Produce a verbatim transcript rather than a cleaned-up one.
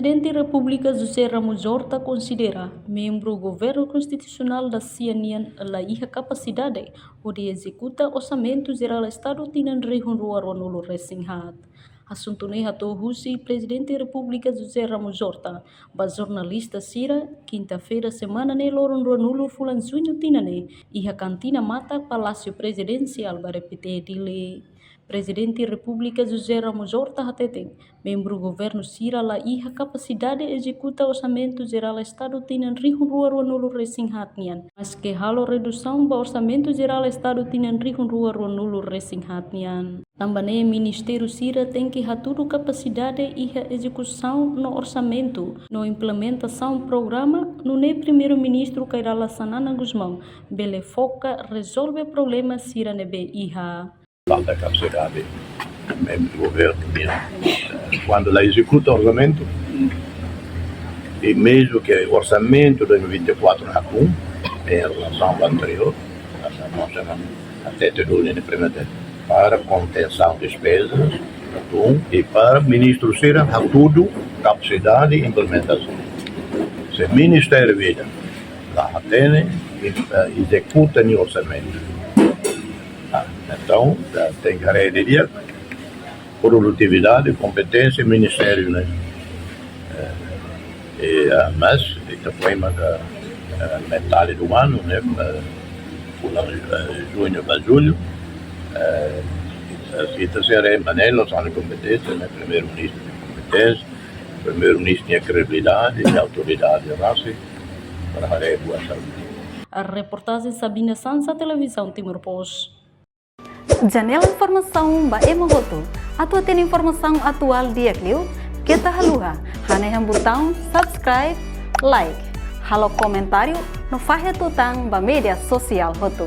Prezidente Repúblika José Ramos Horta konsidera membru Governu Konstitusionál da-sia nian la iha kapasidade hodi ezekuta Orsamentu Jerál Estadu tinan rihun rua ruanulu resin haat. Asuntu ne'e hato'o husi Prezidente Repúblika José Ramos Horta ba jornalista sira, kinta-feira semana ne'e, loron ruanulu fulan Juñu tinan ne'e, iha kantina matak Palásiu Prezidensiál Bairru Pité, Dili. Prezidente Repúblika José Ramos Horta hateten, membru governu sira la iha kapasidade ezekuta Orsamentu Jerál Estadu tinan rihun rua ruanulu resin haat nian, maske halo redusaun ba Orsamentu Jerál Estadu tinan rihun rua ruanulu resin haat nian. Tanba ne'e ministériu sira tenke hatudu kapasidade iha ezekusaun no orsamentu no implementasaun programa, nune'e Primeiru-Ministru Kay Rala Xanana Gusmão bele foka rezolve problema sira ne'ebé iha. Falta kapasidade membru governu nian, eh, kuandu la ezekuta orsamentu, i mezmu ke orsamentu dois mil e vinte e quatro hakun, em relação ao anterior, essa mostra na, até te dou nem primeiro para contenção de despesas, um, e para ministru sira hatudu kapasidade de implementação. Se ministériu vida la hatene, eh, ezekuta nia orsamentu. Ah, entaun, eh, tenke haree didi'ak produtividade, kompeténsia ministériu ne'e. Eh, e, ah, mas, ita foin maka, eh, metade do ano, ne'e, eh, fulan, eh, Juñu ba Jullu, eh, ita sei haree maneira, sala kompeténsia, ne'e, Primeiru-Ministru nia kompeténsia, Primeiru-Ministru nia kredibilidade, nia autoridade rasik, para haree buat saúde. Reportajen Sabina Sansa, Televizaun Timor Post. Janela informasaun ba ema hotu. Atu hatene informasaun atuál di'ak liu, keta haluha hanehan butaun subscribe, like, halo komentáriu no fahe tutan ba média sosiál hotu.